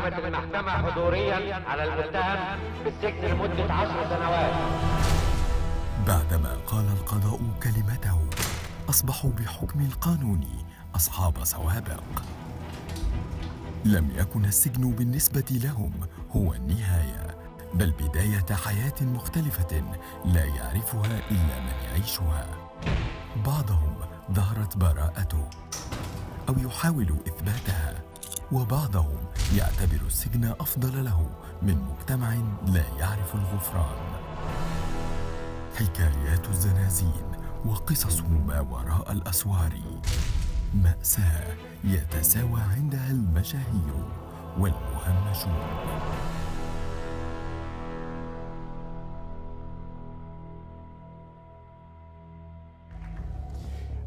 حكمت المحكمة حضوريا على المتهم بالسجن لمدة 10 سنوات. بعدما قال القضاء كلمته أصبحوا بحكم القانون أصحاب سوابق. لم يكن السجن بالنسبة لهم هو النهاية، بل بداية حياة مختلفة لا يعرفها إلا من يعيشها. بعضهم ظهرت براءته أو يحاول إثباتها، وبعضهم يعتبر السجن أفضل له من مجتمع لا يعرف الغفران. حكايات الزنازين وقصص ما وراء الأسوار، مأساة يتساوى عندها المشاهير والمهمشون.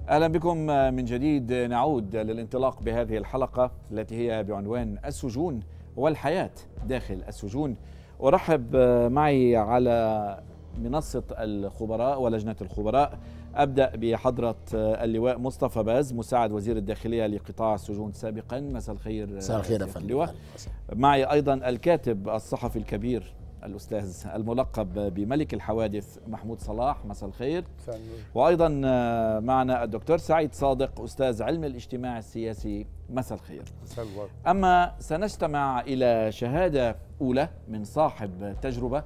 أهلا بكم من جديد. نعود للانطلاق بهذه الحلقة التي هي بعنوان السجون والحياة داخل السجون. أرحب معي على منصة الخبراء ولجنة الخبراء. أبدأ بحضرة اللواء مصطفى باز، مساعد وزير الداخلية لقطاع السجون سابقا. مساء الخير. مساء الخير يا فندم. معي أيضا الكاتب الصحفي الكبير الأستاذ الملقب بملك الحوادث محمود صلاح. مساء الخير. وأيضا معنا الدكتور سعيد صادق، أستاذ علم الاجتماع السياسي. مساء الخير. أما سنستمع إلى شهادة أولى من صاحب تجربة.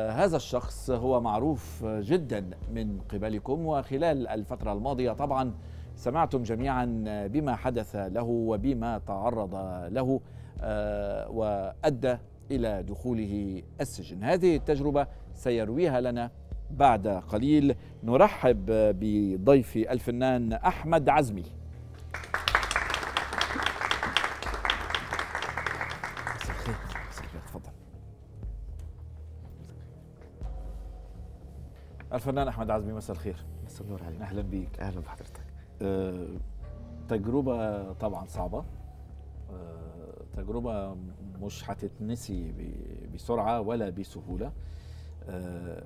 هذا الشخص هو معروف جدا من قبلكم، وخلال الفترة الماضية طبعا سمعتم جميعا بما حدث له وبما تعرض له وأدى إلى دخوله السجن. هذه التجربة سيرويها لنا بعد قليل. نرحب بضيفي الفنان أحمد عزمي. تفضل. الفنان أحمد عزمي، مساء الخير. مساء النور عليك. أهلا بيك. أهلا بحضرتك. تجربة طبعا صعبة، تجربة مش هتتنسي بسرعة ولا بسهولة،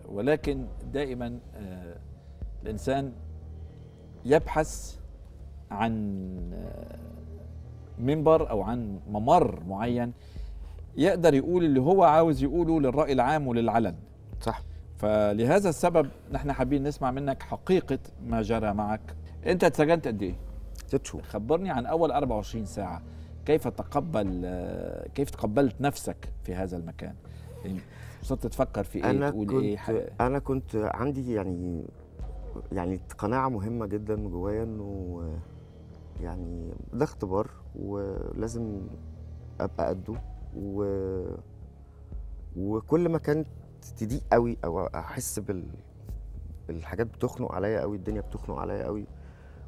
ولكن دائما الإنسان يبحث عن منبر أو عن ممر معين يقدر يقول اللي هو عاوز يقوله للرأي العام وللعلن. صح. فلهذا السبب نحن حابين نسمع منك حقيقة ما جرى معك. أنت اتسجنت قد إيه؟ 6 شهور. خبرني عن أول 24 ساعة، كيف تقبلت نفسك في هذا المكان؟ يعني صرت تفكر في ايه؟ تقول ايه؟ انا كنت عندي يعني قناعة مهمة جدا جوايا انه يعني ده اختبار ولازم ابقى قده، وكل ما كانت تضيق قوي او احس بالحاجات بتخنق عليا قوي، الدنيا بتخنق عليا قوي،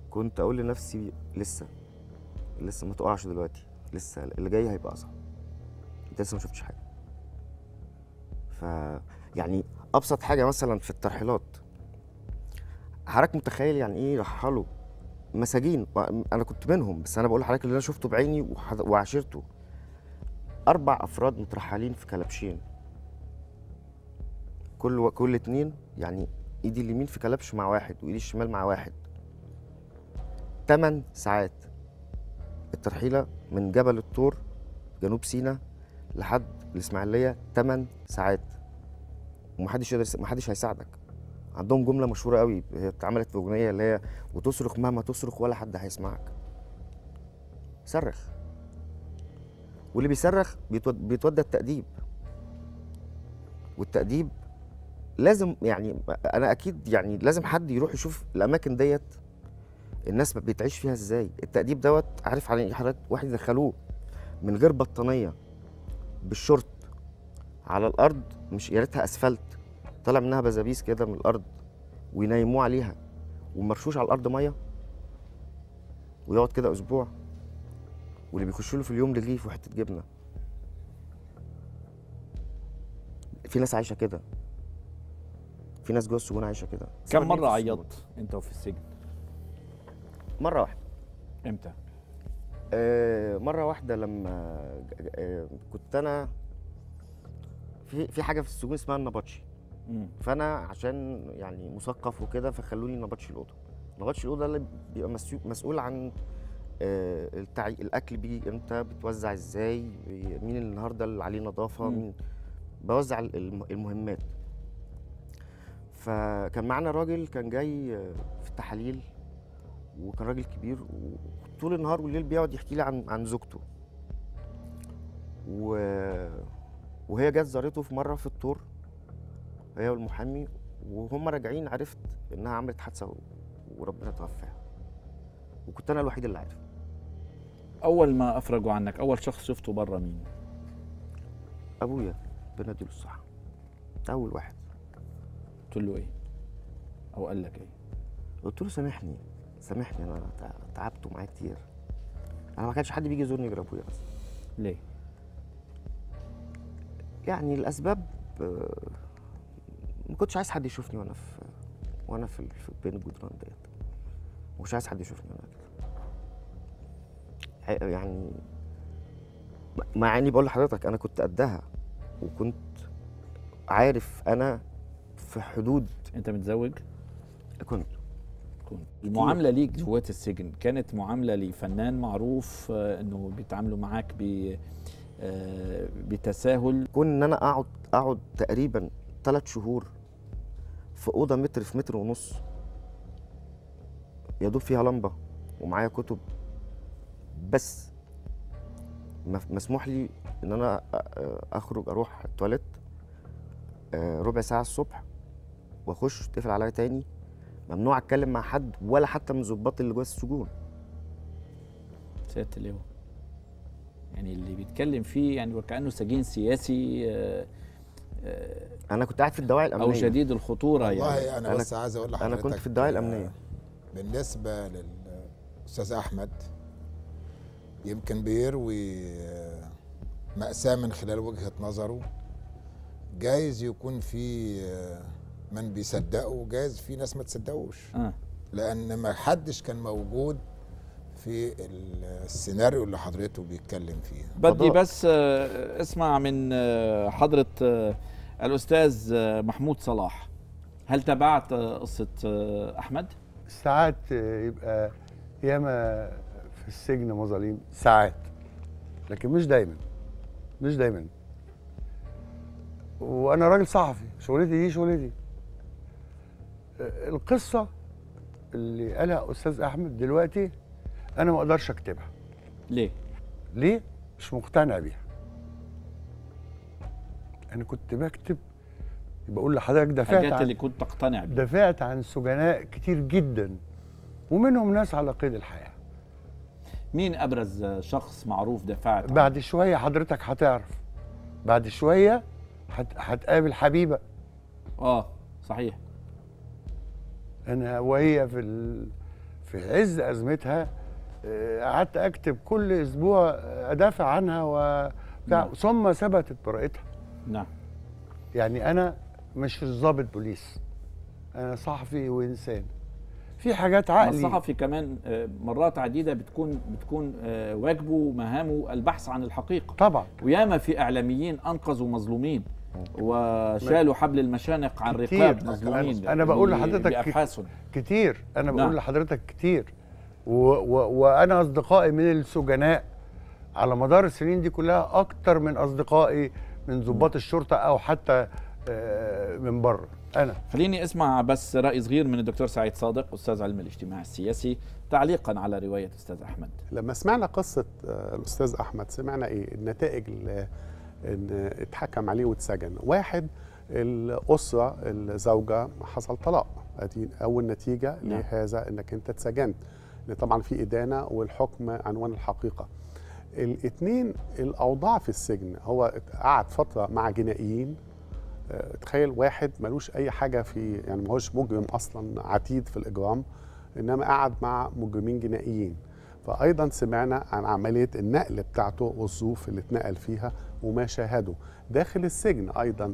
كنت اقول لنفسي لسه ما تقعش دلوقتي، لسه اللي جاي هيبقى اصعب، انت لسه ما شفتش حاجة. ف يعني ابسط حاجة مثلا في الترحيلات، حضرتك متخيل يعني ايه رحلوا مساجين؟ انا كنت منهم، بس انا بقول لحضرتك اللي انا شفته بعيني وعاشرته. 4 افراد مترحلين في كلبشين، كل 2، يعني ايدي اليمين في كلبش مع واحد وايدي الشمال مع واحد. 8 ساعات الترحيله من جبل الطور جنوب سيناء لحد الاسماعيلية، 8 ساعات، ومحدش يقدر، محدش هيساعدك. عندهم جملة مشهورة قوي هي اتعملت في اغنية اللي هي وتصرخ مهما تصرخ ولا حد هيسمعك. صرخ، واللي بيصرخ بيتودى التأديب، والتأديب لازم، يعني انا اكيد يعني لازم حد يروح يشوف الاماكن ديت الناس بتعيش فيها ازاي. التأديب دوت، عارف على حضرتك، واحد يدخلوه من غير بطانيه بالشورت على الارض، مش يا ريتها اسفلت، طالع منها بزابيس كده من الارض، وينيموه عليها ومرشوش على الارض مية، ويقعد كده اسبوع، واللي بيخش له في اليوم رغيف وحتة جبنه. في ناس عايشه كده، في ناس جوه السجون عايشه كده. كم مرة عيطت انت وفي السجن؟ مرة واحدة. امتى؟ مرة واحدة لما كنت أنا في حاجة في السجون اسمها النبطشي. فأنا عشان يعني مثقف وكده فخلوني نبطشي الأوضة. نبطشي الأوضة اللي بيبقى مسؤول عن الاكل بيجي امتى، بتوزع ازاي، مين النهارده اللي عليه نظافة، مين بوزع المهمات. فكان معانا راجل كان جاي في التحاليل، وكان راجل كبير، وطول النهار والليل بيقعد يحكي لي عن زوجته. وهي جت زارته في مرة في الطور، هي والمحامي، وهم راجعين عرفت انها عملت حادثه وربنا توفاها، وكنت انا الوحيد اللي عارف. اول ما افرجوا عنك، اول شخص شفته بره مين؟ ابويا، ربنا يديله الصحة، اول واحد. قلت له ايه؟ او قال لك ايه؟ قلت له سامحني سامحني، انا تعبت معايا كتير، انا ما كانش حد بيجي يزورني غير ابويا بس. ليه؟ يعني الاسباب، ما كنتش عايز حد يشوفني وانا في بين الجدران ديت، مش عايز حد يشوفني وانا كده. يعني مع اني بقول لحضرتك انا كنت قدها، وكنت عارف انا في حدود. انت متزوج؟ كنت. المعاملة ليك جوات السجن كانت معاملة لفنان معروف، انه بيتعاملوا معاك بتساهل؟ كون ان انا اقعد تقريبا 3 شهور في اوضة متر في متر ونص، يا دوب فيها لمبة ومعايا كتب بس، مسموح لي ان انا اخرج اروح التواليت ربع ساعة الصبح واخش تقفل عليا تاني، ممنوع اتكلم مع حد ولا حتى من الظباط اللي جوه السجون. سيادة اللواء، يعني اللي بيتكلم فيه يعني وكأنه سجين سياسي. انا كنت قاعد في الدواعي الامنية، او شديد الخطورة. والله يعني انا بس عايز اقول لحضرتك، انا كنت في الدواعي الامنية. بالنسبة للاستاذ احمد، يمكن بيروي مأساة من خلال وجهه نظره، جايز يكون في من بيصدقه وجايز في ناس ما تصدقوش. لان ما حدش كان موجود في السيناريو اللي حضرته بيتكلم فيه. بدي بس اسمع من حضرة الأستاذ محمود صلاح، هل تابعت قصة أحمد؟ ساعات يبقى ياما في السجن مظالم، ساعات، لكن مش دايما، مش دايما. وأنا راجل صحفي، شغلتي دي شغلتي. القصة اللي قالها أستاذ أحمد دلوقتي أنا ما أقدرش أكتبها. ليه؟ ليه؟ مش مقتنع بيها. أنا كنت بكتب، بقول لحضرتك دافعت عن اللي كنت تقتنع بيها، دافعت عن سجناء كتير جدا، ومنهم ناس على قيد الحياة. مين أبرز شخص معروف دافعت عنه؟ بعد شوية حضرتك هتعرف، بعد شوية هتقابل حبيبة. صحيح. أنا وهي في عز أزمتها قعدت أكتب كل أسبوع أدافع عنها نعم. ثم ثبتت براءتها. نعم. يعني أنا مش ضابط بوليس، أنا صحفي وإنسان. في حاجات عقلي. الصحفي كمان مرات عديدة بتكون واجبه ومهامه البحث عن الحقيقة. طبعا. وياما في إعلاميين أنقذوا مظلومين وشالوا حبل المشانق عن رقاب مظلومين. أنا بقول لحضرتك كتير، أنا بقول نعم. لحضرتك كتير، وأنا أصدقائي من السجناء على مدار السنين دي كلها أكتر من أصدقائي من ضباط الشرطة أو حتى من بره. أنا خليني أسمع بس رأي صغير من الدكتور سعيد صادق، أستاذ علم الاجتماع السياسي، تعليقا على رواية أستاذ أحمد. لما سمعنا قصة الأستاذ أحمد سمعنا إيه النتائج اللي إن اتحكم عليه واتسجن. واحد، الأسرة الزوجة حصل طلاق، ادي أول نتيجة نعم. لهذا إنك أنت اتسجنت، طبعا في إدانة والحكم عنوان الحقيقة. الاثنين، الأوضاع في السجن، هو قعد فترة مع جنائيين. تخيل واحد ملوش أي حاجة في، يعني ما هوش مجرم أصلا، عتيد في الإجرام، إنما قعد مع مجرمين جنائيين. فأيضا سمعنا عن عملية النقل بتاعته والظروف اللي اتنقل فيها وما شاهده داخل السجن. أيضا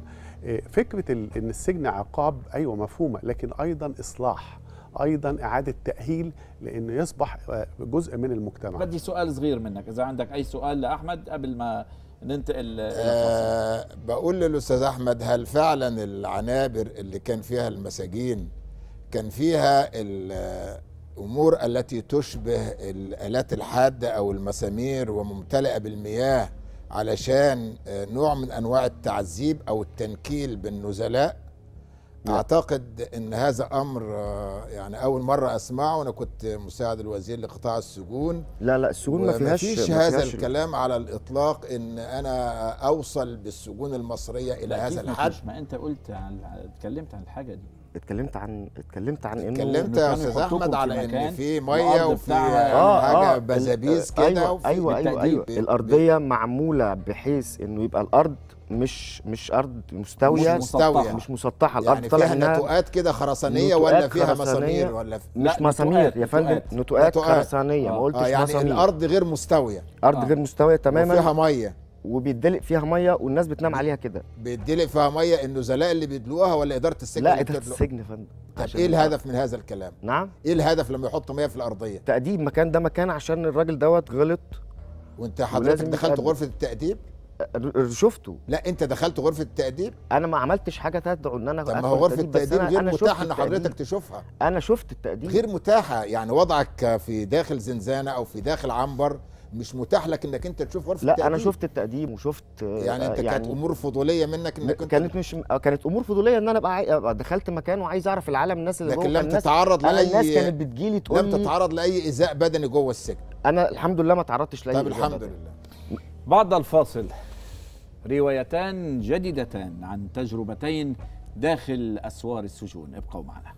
فكرة إن السجن عقاب، أيوة مفهومة، لكن أيضا إصلاح، أيضا إعادة تأهيل، لأنه يصبح جزء من المجتمع. بدي سؤال صغير منك إذا عندك أي سؤال لأحمد قبل ما ننتقل. بقول للأستاذ أحمد، هل فعلا العنابر اللي كان فيها المساجين كان فيها الأمور التي تشبه الآلات الحادة أو المسامير وممتلئة بالمياه علشان نوع من أنواع التعذيب أو التنكيل بالنزلاء؟ أعتقد أن هذا أمر يعني أول مرة أسمعه. أنا كنت مساعد الوزير لقطاع السجون. لا السجون ما فيهاش هذا الكلام على الإطلاق، أن أنا أوصل بالسجون المصرية إلى هذا الحد. ما أنت قلت اتكلمت عن الحاجة دي، اتكلمت عن انه اتكلمت يا استاذ احمد على ان في مية وفي حاجة بزابيز كده. ايوه الارضية معمولة بحيث انه يبقى الارض مش ارض مستوية، مش مسطحة. الارض يعني فيها نتوءات كده خرسانيه ولا فيها مسامير ولا مش مسامير يا فندم، نتوءات خرسانيه. ما قلتش يعني مسامير. الارض غير مستوية، ارض غير مستوية تماما، وفيها مية وبيدلق فيها مية والناس بتنام عليها كده. بيدلق فيها مية النزلاء اللي بيدلقوها ولا ادارة السجن؟ لا ادارة السجن يا فندم. طب ايه الهدف من هذا الكلام؟ نعم، ايه الهدف لما يحطوا مية في الارضية؟ تأديب. مكان ده مكان عشان الراجل دوت غلط. وانت حضرتك دخلت غرفة التأديب؟ شفته. لا انت دخلت غرفة التأديب؟ انا ما عملتش حاجة تدعو ان انا. طب ما هو غرفة التأديب غير متاحة ان حضرتك تشوفها. انا شفت التأديب غير متاحة، يعني وضعك في داخل زنزانة او في داخل عنبر مش متاح لك انك انت تشوف غرفة لا التأديب. انا شفت التأديب وشفت. يعني انت كانت امور فضوليه منك انك انت كانت مش كانت امور فضوليه ان انا ابقى دخلت مكان وعايز اعرف العالم، الناس اللي جوه. لكن لم تتعرض لاي، الناس كانت بتجيلي تقول لم تتعرض لاي ايذاء بدني جوه السجن؟ انا الحمد لله ما تعرضتش لاي. طب الحمد لله. بعد الفاصل روايتان جديدتان عن تجربتين داخل اسوار السجون، ابقوا معنا.